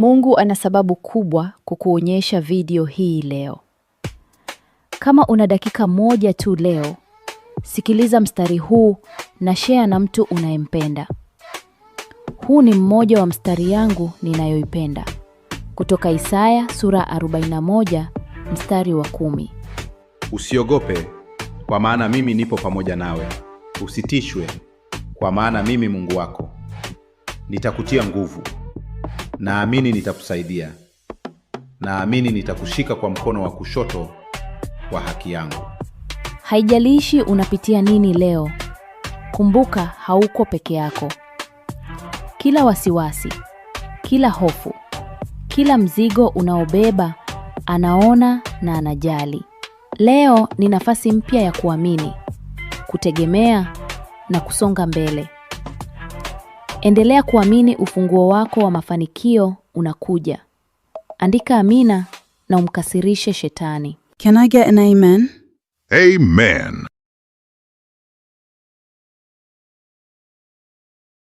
Mungu ana sababu kubwa kukuonyesha video hii leo. Kama una dakika moja tu leo, sikiliza mstari huu na share na mtu unayempenda. Huu ni mmoja wa mstari yangu ninayoipenda. Kutoka Isaya sura 41 mstari wa 10. Usiogope, kwa maana mimi nipo pamoja nawe. Usitishwe, kwa maana mimi Mungu wako nitakutia nguvu. Naamini nitakusaidia, naamini nitakushika kwa mkono wa kushoto wa haki yangu. Haijalishi unapitia nini leo, kumbuka hauko peke yako. Kila wasiwasi, kila hofu, kila mzigo unaobeba, anaona na anajali. Leo ni nafasi mpya ya kuamini, kutegemea na kusonga mbele. Endelea kuamini, ufunguo wako wa mafanikio unakuja. Andika amina na umkasirishe shetani. Can I get an amen? Amen.